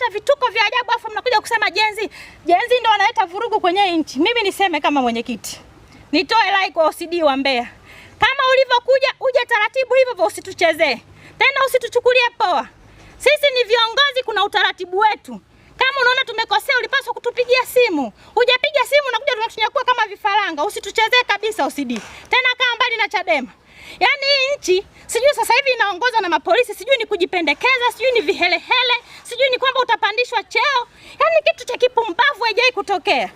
Mnafanya vituko vya ajabu afu mnakuja kusema Gen Z. Gen Z ndio wanaleta vurugu kwenye nchi. Mimi niseme kama mwenyekiti, nitoe rai kwa OCD wa Mbeya, kama ulivyokuja uje taratibu hivyo hivyo, usituchezee tena, usituchukulie poa. Sisi ni viongozi, kuna utaratibu wetu. Kama unaona tumekosea, ulipaswa kutupigia simu. Hujapiga simu, unakuja tunatunyakua kama vifaranga. Usituchezee kabisa OCD. Tena kaa mbali na Chadema. Yaani hii nchi sijui sasa hivi inaongozwa na mapolisi, sijui ni kujipendekeza, sijui ni vihelehele, sijui ni kwamba utapandishwa cheo. Yaani kitu cha kipumbavu haijai kutokea.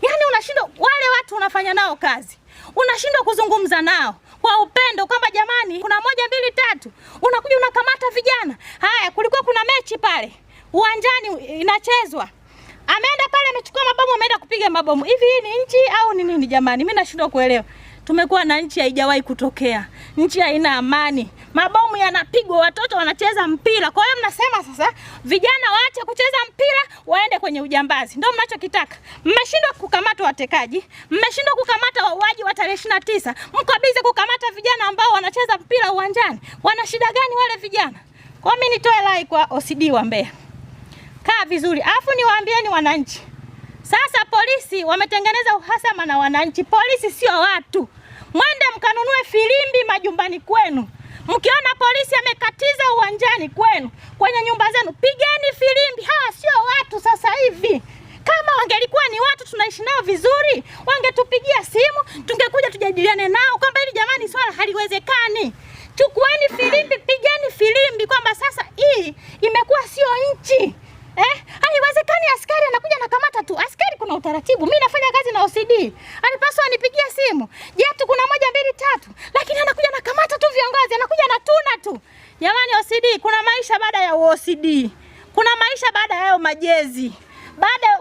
Yaani unashindwa, wale watu unafanya nao kazi, unashindwa kuzungumza nao kwa upendo kwamba jamani, kuna moja mbili tatu, unakuja unakamata vijana. Haya, kulikuwa kuna mechi pale uwanjani inachezwa, ameenda pale amechukua mabomu, ameenda kupiga mabomu. Hivi hii ni nchi au ni nini jamani? Mimi nashindwa kuelewa. Tumekuwa na nchi haijawahi kutokea, nchi haina amani, mabomu yanapigwa, watoto wanacheza mpira. Kwa hiyo mnasema sasa vijana waache kucheza mpira waende kwenye ujambazi, ndio mnachokitaka. Mmeshindwa kukamata watekaji, mmeshindwa kukamata wauaji wa tarehe 29, mko bize kukamata vijana ambao wanacheza mpira uwanjani. Wana shida gani wale vijana? Kwa mimi nitoe rai kwa OCD wa Mbeya, kaa vizuri, alafu niwaambieni wananchi sasa polisi wametengeneza uhasama na wananchi. Polisi sio watu. Mwende mkanunue filimbi majumbani kwenu. Mkiona polisi amekatiza uwanjani kwenu, kwenye nyumba zenu, pigeni filimbi. Hawa sio watu sasa hivi. Kama wangelikuwa ni watu tunaishi nao vizuri, wangetupigia simu, tungekuja tujadiliane nao kwamba hili jamani, swala haliwezekani. Chukueni filimbi, pigeni filimbi kwamba sasa hii imekuwa sio nchi. Haiwezekani askari anakuja anakamata tu. Askari kuna utaratibu. Mimi nafanya kazi na OCD. Alipaswa anipigie simu. Jetu kuna moja mbili tatu. Lakini anakuja anakamata tu viongozi, anakuja anatuna tu. Jamani OCD, kuna maisha baada ya OCD. Kuna maisha baada ya hayo majezi.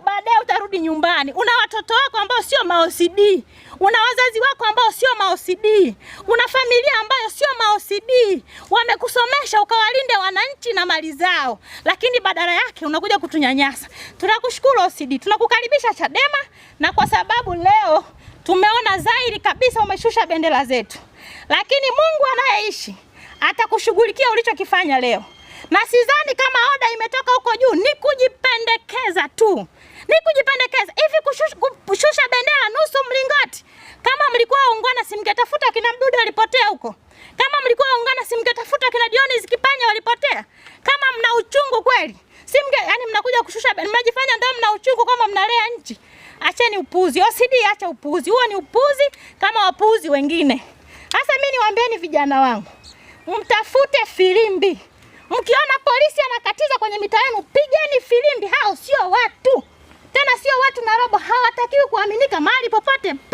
Baadaye utarudi nyumbani. Una watoto wako ambao sio ma OCD. Una wazazi wako ambao sio ma OCD. Una familia ambayo sio ma OCD. Wamekusomesha ukawalinde wananchi na mali zao, lakini badala yake unakuja kutunyanyasa. Tunakushukuru OCD, tunakukaribisha Chadema, na kwa sababu leo tumeona dhahiri kabisa umeshusha bendera zetu, lakini Mungu anayeishi atakushughulikia ulichokifanya leo, na sidhani kama oda imetoka huko juu, ni kujipendekeza tu, ni kujipendekeza hivi kushusha bendera nusu mlingoti. Kama mlikuwa waungwana, simngetafuta kina Mdude walipotea huko. Kama mlikuwa waungwana, simngetafuta kina Dionis Kipanya walipotea. Kama mna uchungu kweli, simnge, yani mnakuja kushusha, mnajifanya ndio mna uchungu kama mnalea nchi. Acheni upuzi. OCD, acha upuzi. Huo ni upuzi kama wapuzi wengine. Sasa mimi niwaambieni vijana wangu, mtafute filimbi. Mkiona polisi anakatiza kwenye mitaa yenu, pigeni filimbi. Hao sio watu. Tena sio watu na robo, hawatakiwi kuaminika mahali popote pale.